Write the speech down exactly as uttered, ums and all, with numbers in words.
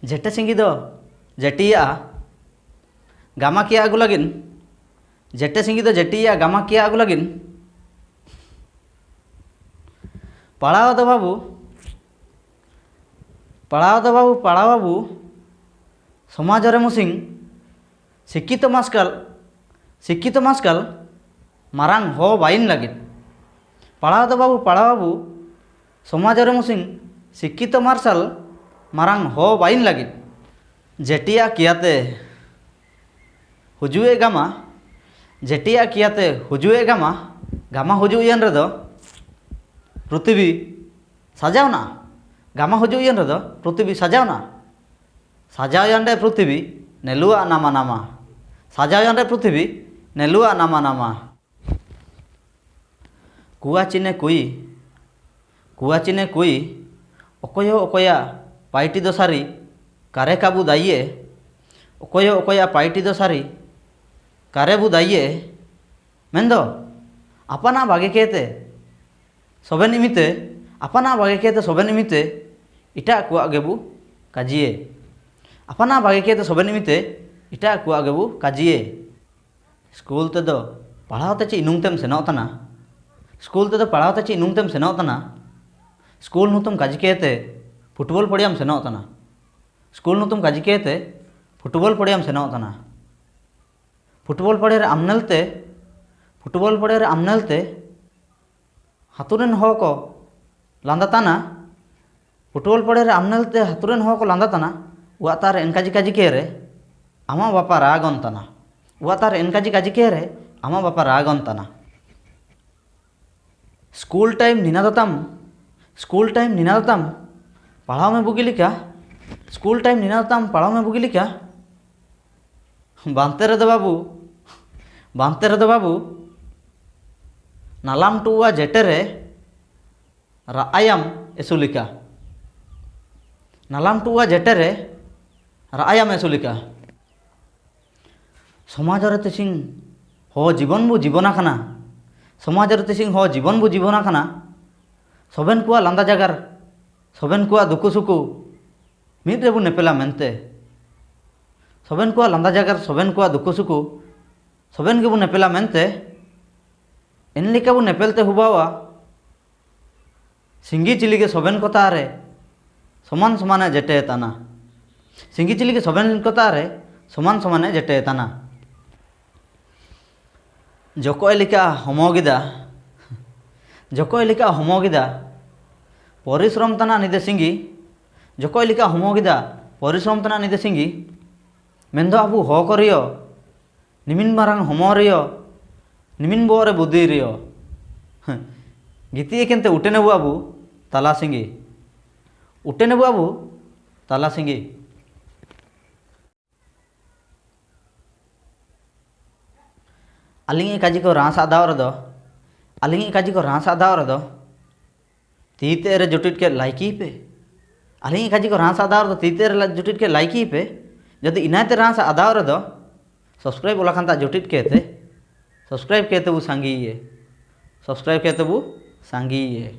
ᱡᱮᱴᱮ ᱥᱤᱸᱜᱤ ᱫᱚ ᱡᱮᱴᱤᱭᱟᱜᱼᱟ ᱜᱟᱢᱟᱠᱤᱭᱟ ᱟᱹᱜᱩ ᱞᱟᱹᱜᱤᱫ, ᱡᱮᱴᱮ ᱥᱤᱸᱜᱤ ᱫᱚ ᱡᱮᱴᱤᱭᱟᱜᱼᱟ ᱜᱟᱢᱟᱠᱤᱭᱟ ᱟᱹᱜᱩ ᱞᱟᱹᱜᱤᱫ᱾ ᱯᱟᱲᱦᱟᱣ ᱫᱚ ᱵᱟᱹᱵᱩ, ᱯᱟᱲᱦᱟᱣ ᱫᱚ ᱵᱟᱹᱵᱩ, ᱯᱟᱲᱦᱟᱣ ᱵᱟᱹᱵᱩ, ᱥᱚᱢᱟᱡᱽ ᱨᱮ ᱢᱩᱥᱤᱝ ᱥᱤᱠᱠᱷᱤᱛᱚ ᱢᱟᱨᱥᱟᱞ, ᱥᱤᱠᱠᱷᱤᱛᱚ ᱢᱟᱨᱥᱟᱞ ᱢᱟᱨᱟᱝ ᱦᱚ ᱵᱟᱭᱤᱱ ᱞᱟᱹᱜᱤᱫ᱾ ᱯᱟᱲᱦᱟᱣ ᱫᱚ ᱵᱟᱹᱵᱩ, ᱯᱟᱲᱦᱟᱣ ᱵᱟᱹᱵᱩ, ᱥᱚᱢᱟᱡᱽ ᱨᱮ ᱢᱩᱥᱤᱝ ᱥᱤᱠᱠᱷᱤᱛᱚ ᱢᱟᱨᱥᱟᱞ ᱢᱟᱨᱟᱝ ᱦᱚ ᱵᱟᱭᱤᱱ ᱞᱟᱹᱜᱤᱫ᱾ ᱡᱮᱴᱤᱭᱟ ᱠᱤᱭᱟᱛᱮ ᱦᱩᱡᱩᱜ ᱮ ᱜᱟᱢᱟ, ᱡᱮᱴᱤᱭᱟ ᱠᱤᱭᱟᱛᱮ ᱦᱩᱡᱩᱜ ᱮ ᱜᱟᱢᱟ, ᱜᱟᱢᱟ ᱦᱩᱡᱩᱜ ᱤᱭᱟᱹᱱ ᱨᱮᱫᱚ ᱯᱨᱤᱛᱷᱤᱵᱤ ᱥᱟᱡᱟᱣᱱᱟ᱾ ᱜᱟᱢᱟ ᱦᱩᱡᱩᱜ ᱤᱭᱟᱹᱱ ᱨᱮᱫᱚ ᱯᱨᱤᱛᱷᱤᱵᱤ ᱥᱟᱡᱟᱣᱱᱟ᱾ ᱥᱟᱡᱟᱣ ᱭᱟᱱᱰᱮ ᱯᱨᱤᱛᱷᱤᱵᱤ ᱱᱮᱞᱩᱣᱟᱜ ᱱᱟᱢᱟ ᱱᱟᱢᱟ᱾ ᱥᱟᱡᱟᱣ ᱭᱟᱱᱰᱮ ᱯᱨᱤᱛᱷᱤᱵᱤ ᱱᱮᱞᱩᱣᱟᱜ ᱱᱟᱢᱟ ᱱᱟᱢᱟ᱾ ᱠᱩᱣᱟ ᱪᱤᱱᱮ ᱠᱩᱭᱤ, ᱠᱩᱣᱟ ᱪᱤᱱᱮ ᱠᱩᱭᱤ, ᱚᱠᱚᱭᱚ ᱚᱠᱚᱭᱟ ᱯᱟᱭᱴᱤ ᱫᱚ ᱥᱟᱨᱤ, ᱠᱟᱨᱮ ᱠᱟᱵᱩ ᱫᱟᱭᱤᱭᱮ, ᱚᱠᱚᱭᱚ ᱚᱠᱚᱭᱟ ᱯᱟᱭᱴᱤ ᱫᱚ ᱥᱟᱨᱤ, ᱠᱟᱨᱮ ᱵᱩ ᱫᱟᱭᱤᱭᱮ, ᱢᱮᱱᱫᱚ, ᱟᱯᱟᱱᱟᱜ ᱵᱟᱜᱮ ᱠᱮᱛᱮ ᱥᱚᱵᱮᱱ ᱤᱢᱤᱛᱮ, ᱟᱯᱟᱱᱟᱜ ᱵᱟᱜᱮ ᱠᱮᱛᱮ ᱥᱚᱵᱮᱱ ᱤᱢᱤᱛᱮ, ᱤᱴᱟᱜ ᱠᱚᱣᱟᱜ ᱜᱮᱵᱩ ᱠᱟᱡᱤᱭᱮ᱾ ᱟᱯᱟᱱᱟᱜ ᱵᱟᱜᱮ ᱠᱮᱛᱮ ᱥᱚᱵᱮᱱ ᱤᱢᱤᱛᱮ, ᱤᱴᱟᱜ ᱠᱚᱣᱟᱜ ᱜᱮᱵᱩ ᱠᱟᱡᱤᱭᱮ᱾ ᱥᱠᱩᱞ ᱛᱮᱫᱚ ᱯᱟᱲᱦᱟᱣ ᱛᱮ ᱪᱮᱫ ᱱᱩᱝᱛᱮᱢ ᱥᱮᱱᱚᱜ ᱛᱟᱱᱟ? ᱥᱠᱩᱞ ᱛᱮᱫᱚ ᱯᱟᱲᱦᱟᱣ ᱛᱮ ᱪᱮᱫ ᱱᱩᱝᱛᱮᱢ ᱥᱮᱱᱚᱜ ᱛᱟᱱᱟ? ᱥᱠᱩᱞ ᱱᱩᱛᱩᱢ ᱠᱟᱡᱤ ᱠᱮᱛᱮ ᱯᱷᱩᱴᱵᱚᱞ ᱯᱚᱲᱤᱭᱟᱢ ᱥᱮᱱᱚᱜ ᱛᱟᱱᱟ᱾ ᱥᱠᱩᱞ ᱱᱩᱛᱩᱢ ᱠᱟᱡᱤ ᱠᱮᱛᱮ ᱯᱷᱩᱴᱵᱚᱞ ᱯᱚᱲᱤᱭᱟᱢ ᱥᱮᱱᱚᱜ ᱛᱟᱱᱟ᱾ ᱯᱷᱩᱴᱵᱚᱞ ᱯᱚᱲᱤᱭᱟ ᱨᱮ ᱟᱢ ᱱᱮᱞᱛᱮ, ᱯᱷᱩᱴᱵᱚᱞ ᱯᱚᱲᱤᱭᱟ ᱨᱮ ᱟᱢ ᱱᱮᱞᱛᱮ ᱦᱟᱹᱛᱩ ᱨᱮᱱ ᱦᱚᱲ ᱠᱚ ᱞᱟᱸᱫᱟ ᱛᱟᱱᱟ᱾ ᱯᱷᱩᱴᱵᱚᱞ ᱯᱚᱲᱤᱭᱟ ᱨᱮ ᱟᱢ ᱱᱮᱞᱛᱮ ᱦᱟᱹᱛᱩ ᱨᱮᱱ ᱦᱚᱲ ᱠᱚ ᱞᱟᱸᱫᱟ ᱛᱟᱱᱟ᱾ ᱚᱲᱟᱜ ᱛᱟᱨ ᱮᱱᱠᱟᱡᱤ ᱠᱟᱡᱤ ᱠᱮ ᱨᱮ ᱟᱢᱟᱜ ᱵᱟᱯᱟ ᱨᱟᱜᱚᱱ ᱛᱟᱱᱟ᱾ ᱚᱲᱟᱜ ᱛᱟᱨ ᱮᱱᱠᱟᱡᱤ ᱠᱟᱡᱤ ᱠᱮ ᱨᱮ ᱟᱢᱟᱜ ᱵᱟᱯᱟ ᱨᱟᱜᱚᱱ ᱛᱟᱱᱟ᱾ ᱥᱠᱩᱞ ᱴᱟᱭᱤᱢ ᱱᱤᱱᱟ ᱫᱚ ᱛᱟᱢ, ᱥᱠᱩᱞ ᱴᱟᱭᱤᱢ ᱱᱤᱱᱟ ᱫᱚ ᱛᱟᱢ, ᱯᱟᱲᱦᱟᱣ ᱢᱮ ᱵᱩᱜᱤ ᱞᱮᱠᱟ᱾ ᱥᱠᱩᱞ ᱴᱟᱭᱤᱢ ᱱᱤᱱᱟ ᱫᱚ ᱛᱟᱢ, ᱯᱟᱲᱦᱟᱣ ᱢᱮ ᱵᱩᱜᱤ ᱞᱮᱠᱟ᱾ ᱵᱟᱱᱛᱮ ᱨᱮᱫᱚ ᱵᱟᱹᱵᱩ, ᱵᱟᱱᱛᱮ ᱨᱮᱫᱚ ᱵᱟᱹᱵᱩ, ᱱᱟᱞᱟᱢ ᱴᱩᱣᱟ ᱡᱮᱴᱮ ᱨᱮ ᱨᱟᱜ ᱟᱭᱟᱢ ᱮᱥᱩᱞᱤᱠᱟ᱾ ᱱᱟᱞᱟᱢ ᱴᱩᱣᱟ ᱡᱮᱴᱮ ᱨᱮ ᱨᱟᱜ ᱟᱭᱟᱢ ᱮᱥᱩᱞᱤᱠᱟ᱾ ᱥᱚᱢᱟᱡᱽ ᱨᱮ ᱛᱤᱥᱤᱝ ᱦᱚ ᱡᱤᱵᱚᱱ ᱵᱚ ᱡᱤᱵᱚᱱ ᱟᱠᱟᱱᱟ᱾ ᱥᱚᱢᱟᱡᱽ ᱨᱮ ᱛᱤᱥᱤᱝ ᱦᱚ ᱡᱤᱵᱚᱱ ᱵᱚ ᱡᱤᱵᱚᱱ ᱟᱠᱟᱱᱟ᱾ ᱥᱚᱵᱮᱱ ᱠᱚᱣᱟᱜ ᱞᱟᱸᱫᱟ ᱡᱟᱜᱟᱨ, ᱥᱚᱵᱮᱱ ᱠᱚᱣᱟᱜ ᱫᱩᱠᱩ ᱥᱩᱠᱩ, ᱢᱤᱫ ᱨᱮᱵᱚ ᱱᱮᱯᱮᱞᱟ ᱢᱮᱱᱛᱮ᱾ ᱥᱚᱵᱮᱱ ᱠᱚᱣᱟᱜ ᱞᱟᱸᱫᱟ ᱡᱟᱜᱟᱨ, ᱥᱚᱵᱮᱱ ᱠᱚᱣᱟᱜ ᱫᱩᱠᱷᱩ ᱥᱩᱠᱷᱩ, ᱥᱚᱵᱮᱱ ᱜᱮᱵᱚ ᱱᱮᱯᱮᱞᱟ ᱢᱮᱱᱛᱮ᱾ ᱮᱱᱞᱮᱠᱟ ᱵᱚ ᱱᱮᱯᱮᱞ ᱛᱮ ᱦᱩᱵᱟᱣᱟ, ᱥᱤᱸᱜᱤ ᱪᱤᱞᱤ ᱜᱮ ᱥᱚᱵᱮᱱ ᱠᱚ ᱛᱟᱨᱮ, ᱥᱚᱢᱟᱱ ᱥᱚᱢᱟᱱᱮ ᱡᱮᱴᱮ ᱛᱟᱱᱟ᱾ ᱥᱤᱸᱜᱤ ᱪᱤᱞᱤ ᱜᱮ ᱥᱚᱵᱮᱱ ᱠᱚ ᱛᱟᱨᱮ, ᱥᱚᱢᱟᱱ ᱥᱚᱢᱟᱱᱮ ᱡᱮᱴᱮ ᱛᱟᱱᱟ᱾ ᱡᱚᱠᱚᱡ ᱞᱮᱠᱟ ᱦᱚᱢᱚ ᱜᱮᱫᱟ, ᱡᱚᱠᱚᱡ ᱞᱮᱠᱟ ᱦᱚᱢᱚ ᱜᱮᱫᱟ, ᱯᱚᱨᱤᱥᱨᱚᱢ ᱛᱟᱱᱟ ᱱᱤᱫᱟᱹ ᱥᱤᱸᱜᱤ᱾ ᱡᱚᱠᱚᱡ ᱞᱮᱠᱟ ᱦᱚᱢᱚ ᱜᱮᱫᱟ, ᱯᱚᱨᱤᱥᱨᱚᱢ ᱛᱟᱱᱟ ᱱᱤᱫᱟᱹ ᱥᱤᱸᱜᱤ᱾ ᱢᱮᱱᱫᱚ ᱟᱵᱚ ᱦᱚᱠ ᱨᱮᱭᱚ, ᱱᱤᱢᱤᱱ ᱢᱟᱨᱟᱝ ᱦᱚᱢᱚ ᱨᱮᱭᱚ, ᱱᱤᱢᱤᱱ ᱵᱚᱦᱚᱜ ᱨᱮ ᱵᱩᱫᱷᱤ ᱨᱮᱭᱚ᱾ ᱦᱮᱸ᱾ ᱜᱤᱛᱤᱡ ᱮᱠᱮᱱ ᱛᱮ ᱩᱴᱮᱱ ᱟᱵᱚ ᱟᱵᱚ ᱛᱟᱞᱟ ᱥᱤᱸᱜᱤ᱾ ᱩᱴᱮᱱ ᱟᱵᱚ ᱟᱵᱚ ᱛᱟᱞᱟ ᱥᱤᱸᱜᱤ᱾ ᱟᱹᱞᱤᱧᱤᱡ ᱠᱟᱡᱤ ᱠᱚ ᱨᱟᱸᱥ ᱟᱫᱟᱣ ᱨᱮᱫᱚ, ᱟᱹᱞᱤᱧᱤᱡ ᱠᱟᱡᱤ ᱠᱚ ᱨᱟᱸᱥ ᱟᱫᱟᱣ ᱨᱮᱫᱚ, ᱛᱤ ᱛᱮᱫ ᱨᱮ ᱡᱩᱴᱤᱴ ᱠᱮᱫ like ᱯᱮ᱾ ᱟᱹᱞᱤᱧᱤᱡ ᱠᱟᱡᱤ ᱠᱚ ᱨᱟᱸᱥ ᱟᱫᱟᱣ ᱨᱮᱫᱚ, ᱛᱤ ᱛᱮᱫ ᱨᱮ ᱡᱩᱴᱤᱴ ᱠᱮᱫ like ᱯᱮ᱾ ᱡᱩᱫᱤ ᱤᱱᱟᱹ ᱛᱮ ᱨᱟᱸᱥ ᱟᱫᱟᱣ ᱨᱮᱫᱚ, subscribe ᱚᱞᱟ ᱠᱷᱟᱱ ᱛᱟ ᱡᱩᱴᱤᱴ ᱠᱮᱫ ᱛᱮ, subscribe ᱠᱮᱫ ᱛᱮᱵᱚ ᱥᱟᱸᱜᱮᱭᱮ, subscribe ᱠᱮᱫ ᱛᱮᱵᱚ ᱥᱟᱸᱜᱮᱭᱮ᱾